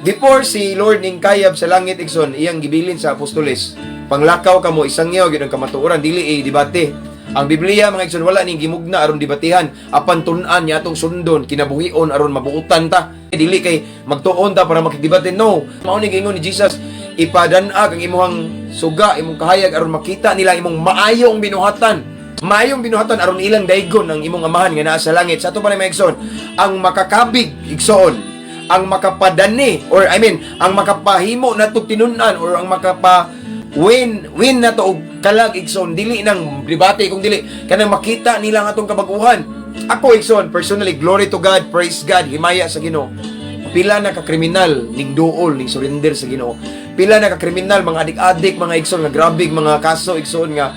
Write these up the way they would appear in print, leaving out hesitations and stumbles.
Before si Lord ning kayab sa langit, igsoon, iyang gibilin sa apostoles, "Panglakaw kamo, isangyaw gyud ang kamatuoran, dili eh debate." Ang Biblia, mga igsoon, wala ning gimugna aron debatihan, apan tun-an niya atong sundon, kinabuhion aron mabuotan ta. Dili kay magtuon ta para makigdebate, no. Mao ni giingon ni Jesus, ipadan-ag ang imuhang suga, imong kahayag aron makita nila imong maayong binuhatan. Maayong binuhatan aron ilang daygon ang imong Amahan nga naa sa langit. Sa ato pa mga igsoon, ang makakabig, igsoon, ang makapadani or, I mean, ang makapahimo nato tinun-an or ang makapa win win nato og kalag, igsoon, dili nang debate kung dili kanang makita nila ang atong kabaguhan. Ako, igsoon, personally, glory to God, praise God, himaya sa Ginoo. Pila na ka kriminal ning duol, ning surrender sa Ginoo. Pila na ka kriminal, mga adik-adik, mga igsoon, nga grabe mga kaso, igsoon, nga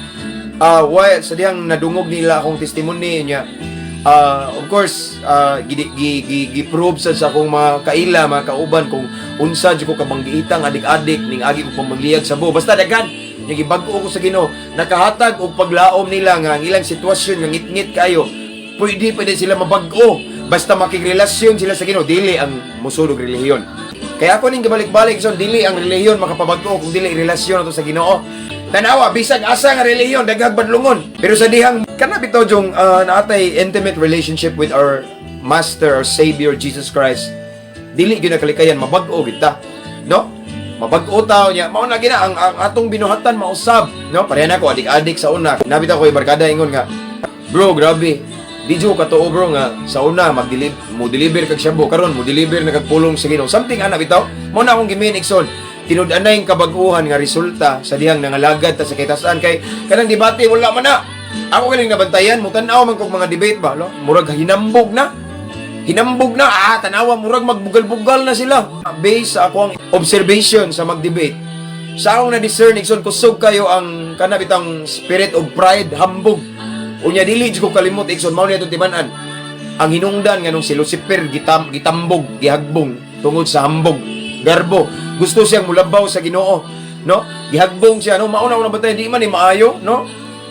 while sa dihang nadungog nila akong testimony niya, of course, gi, gi, gi, gi-prove sa akong mga kaila, mga kauban, kung unsa jud ko kabanggiitang adik-adik ning agi ko pamangliyag sa bo. Basta daghan nya gibag-o ko sa Ginoo, nakahatag og paglaom nila nga ang ilang sitwasyon nga ngit-ngit kayo, pwede pwede sila mabag-o basta makigrelasyon sila sa Ginoo, dili ang musulod og relihiyon. Kaya ako ning gibalik-balik, so dili ang relihiyon makapabag-o kung dili relasyon ato sa Ginoo. Tanawa, bisag asa nga relihiyon, daghang badlungon. Pero sa dihang kana bitaw jong naatay intimate relationship with our Master or Savior Jesus Christ, dili gyud nakalikayan mabag-o gid ta. No? Mabag-o ta niya. Mao na gina ang atong binuhatan mausab, no? Pareha na ko adik-adik sa una. Nabitaw ko barkada ingon nga, "Bro, grabe. Di jud ko katuo, bro, nga sa una mo deliver kag shabu, karon mo deliver na kag pulong sa Ginoo." Something ana bitaw. Mao na akong gimin, igsoon. Tinud-anay kabag-uhan nga resulta sa dihang nangalagad ta sa kitasan, kay kanang debate wala man na. Ako galing nabantayan, mo tan-aw man kog mga debate ba, no? Murag hinambog na. Hinambog na, tanawa, murag magbugal-bugal na sila. Based sa ako ang observation sa mag-debate, sa akong na-discern, igsoon, kusog kayo ang kana bitang spirit of pride, hambog. Unya dili jud ko kalimot, igsoon, mao ni atong timan-an. Ang hinungdan nga nung si Lucifer gitambog, gihagbong tungod sa hambog, garbo. Gusto siyang mulabaw sa Ginoo, no? Gihagbong siya, no? Mao na akong nabantayan, di man ni maayo, no?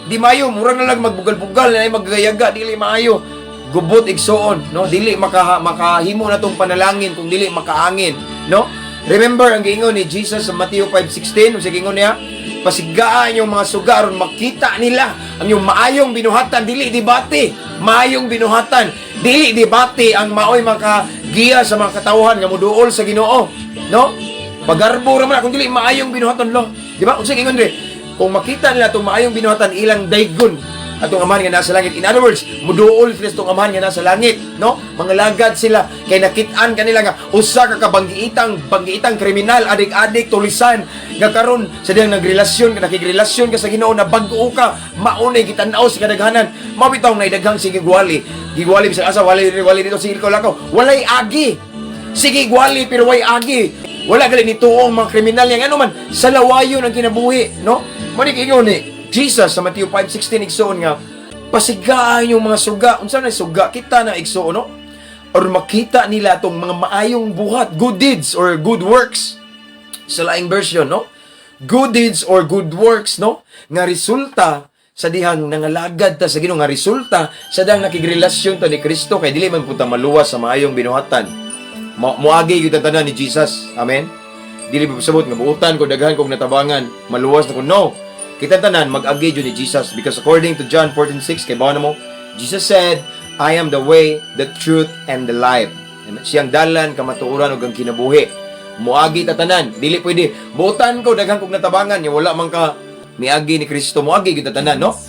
Di maayo, murag na lang magbugal-bugal, na maggayaga, dili maayo. Gubot, igsoon, no? Dili makahimo na tong panalangin kung dili makaangin, no? Remember ang giingon ni Jesus sa Matthew 5:16, unsa giingon niya? "Pasigaan yung mga suga aron makita nila ang inyong maayong binuhatan," dili debate, maayong binuhatan, dili debate ang maoy makagiya sa mga katawhan nga moduol sa Ginoo, no? Pagarbo ra man kung dili maayong binuhatan lo. Di ba? Unsa giingon dire? Kung makita nila itong maayong binuhatan, ilang daygon atong Amahan nga nasa langit. In other words, muduol sila sa atong Amahan nga nasa langit, no? Mangalagad sila kay nakit-an kanila nga usa ka kabanggiitang banggiitang kriminal, adik-adik, tulisan nga karon sa diyang nagrelasyon ka, nakigrelasyon ka sa Ginoo, na bag-o ka, maunay gitan-aw sa kadaghanan. Mao bitaw na daghang sige gwali. Gigwali bisag asa, wali wali dito, sige ko lakaw. Walay agi. Sige gwali pero way agi. Wala gali ni tuong mga kriminal yang ano man sa lawayon ang kinabuhi, no? Mao ni giingon ni Jesus sa Matthew 5:16, igsoon, nga pasigaan yung mga suga. Unsa na suga? Kita na, igsoon, no? Or makita nila atong mga maayong buhat, good deeds or good works. Sa laing version, no? Good deeds or good works, no? Nga resulta sa dihang nangalagad ta sa Ginoo, nga resulta sa dihang nakigrelasyon ta ni Kristo, kay dili man punta maluwas sa maayong binuhatan. Moagi gyud ang tanan ni Jesus. Amen. Dili pa pasabot nga buutan ko, daghan kog natabangan, maluwas na ko. No. Kita tanan mag-agi jud ni Jesus because according to John 14:6, kay bawo na mo, Jesus said, "I am the way, the truth, and the life." Amen. Siyang dalan, kamatuoran ug ang kinabuhi. Moagi ta tanan, dili pwede buutan ko, daghan kog natabangan, nya wala man ka miagi ni Kristo. Moagi gyud ta tanan, no?